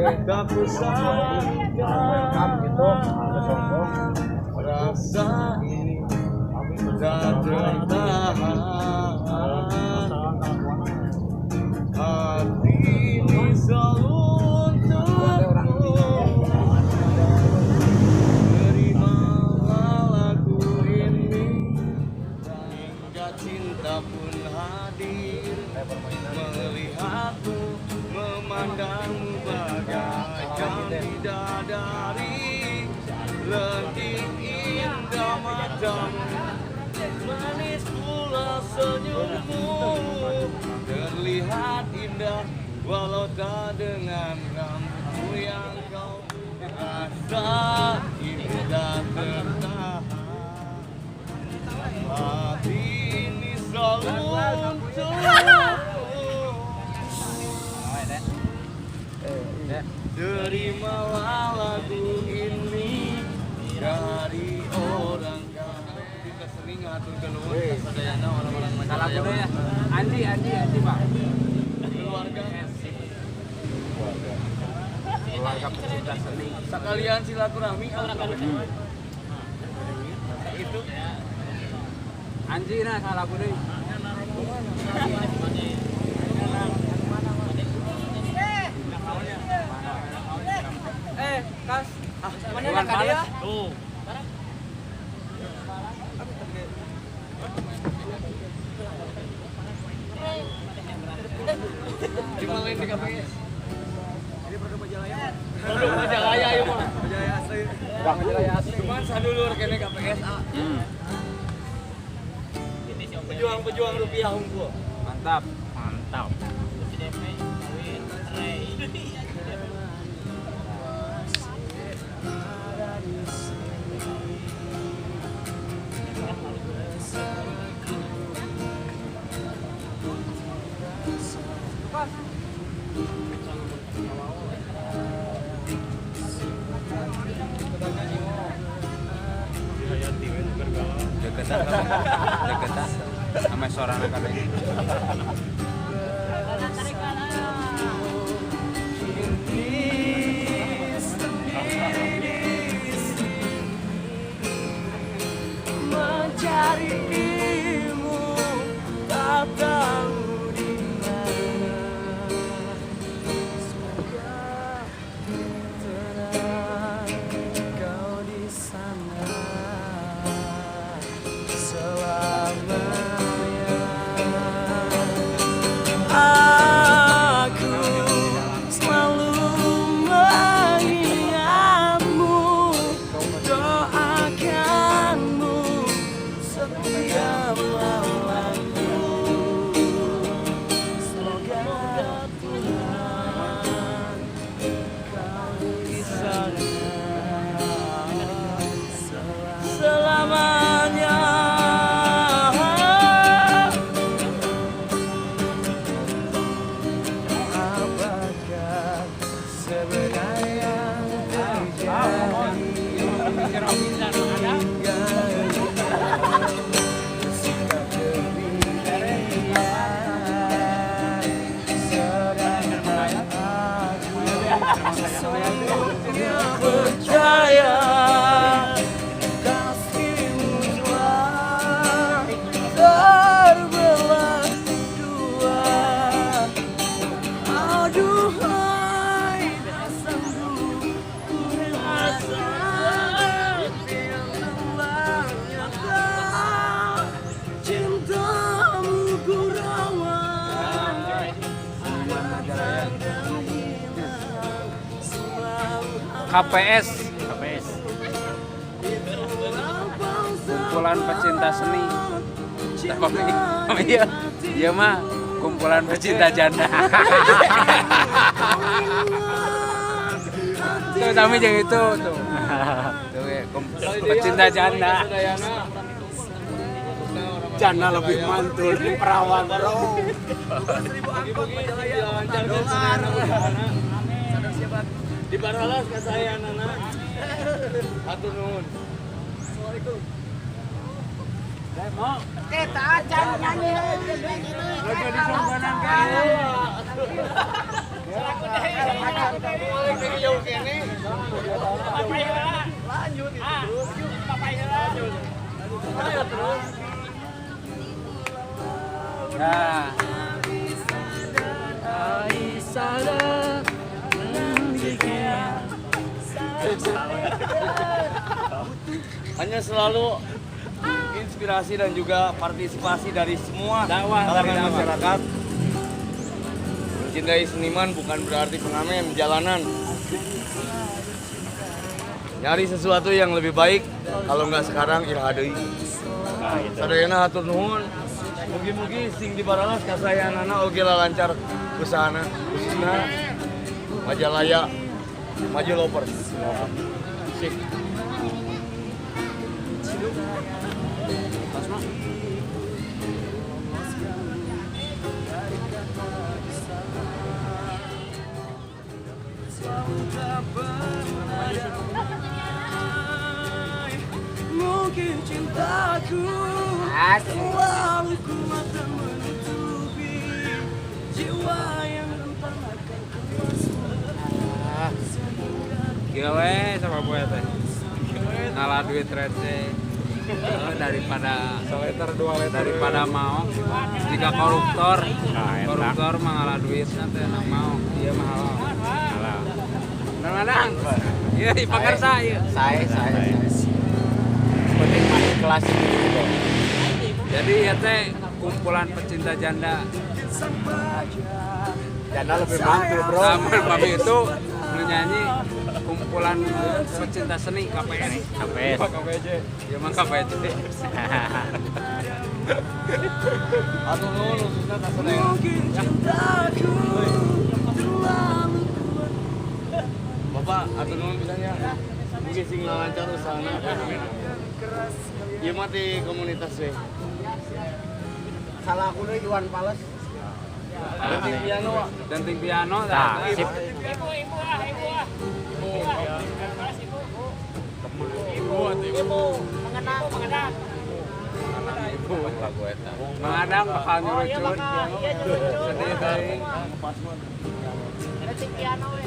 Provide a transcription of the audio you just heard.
Tak usah welcome gitu, sombong. Rasa ini tak tertahan. Hati ini selalu untukmu. Terimalah lagu ini hingga cinta pun hadir. Melihatmu, memandangmu bagaikan bidadari. Lentik indah matamu, manis pula senyummu. Terlihat indah walau tak dengan rambutmu yang kau rasa indah tertahan. Hati ini selalu untukmu. Terimalah lagu ini dari orang kita sering ngaturkeun nuhun ka sadayana orang-orang Salah ya. Andi, Andi, Andi, Pak. Keluarga. Keluarga pecinta seni. Sekalian silaturahmi itu. Anji nah salah kudu. Kas. Mana nak ada? Tuh. Di mana di KPS? Ini produk Majalaya. Produk Majalaya ieu mah. Majalaya asli. Majalaya asli. Cuman sadulur kene KPS A. Pejuang-pejuang rupiah unggul. Mantap. Mantap. Deketan, deketan sama seorang anak ini. Mencarimu tak tahu di mana. Semoga tenang kau di sana selamanya. Aku selalu mengingatmu, doakanmu setiap malamku. Semoga Tuhan kau di sana selamanya. Apakah sebenarnya yang terjadi hingga bersikap demikian, sedangkan aku sesungguhnya percaya kasihmu telah terbelah dua. Aduhai, tak sanggup ku rasa yang telah nyata. Cintamu ku rawat, dan hilang selalu. KPS, KPS. Kumpulan pecinta seni. Tapi iya, iya mah kumpulan pecinta janda. Tuh sami jeung itu tuh. Tuh ya, pecinta janda. Janda lebih mantul di perawan, bro. Di Baralas ke saya nana. Hatur nuhun. Assalamualaikum. Kita acan nyanyi. Lagi di sumbanan kan. Jauh kene. Lanjut itu terus. Ayo terus. Nah. Hanya selalu inspirasi dan juga partisipasi dari semua kalangan masyarakat. Mencintai seniman bukan berarti pengamen jalanan. Nyari sesuatu yang lebih baik, kalau nggak sekarang iraha deui. Sadayana hatur nuhun. Mugi-mugi sing dibaralas kasayanana oge lancar usahana, khususna Majalaya Maju Lovers. Sip. Mungkin cintaku terlalu kuat dan menutupi jiwa yang rentan akan kepalsuan. Gila sama gue teh. Ngalah duit receh. Daripada seleter 2 liter daripada mau jika koruptor, koruptor mengalah duit nanti enak mau, iya mahal. Halal. Kadang-kadang, iya dipakar saya. Saya. Penting mah ikhlas gitu. Jadi ya teh kumpulan pecinta janda. Janda lebih mantul bro. Sama babi itu nyanyi kumpulan pecinta seni KPS. KPS. KPJ. Ya mah KPJ. Aduh nuhun khususnya ka sadaya. Bapak atur nuhun pisannya. Mugi sing lancar usahana. Ieu mah di komunitas we. Salah aku deui Iwan Fals. Denting piano, denting piano. Nah, sip. Ibu. Ibu. Mengadang bakal nyurucut. Sedih teuing. Denting piano we.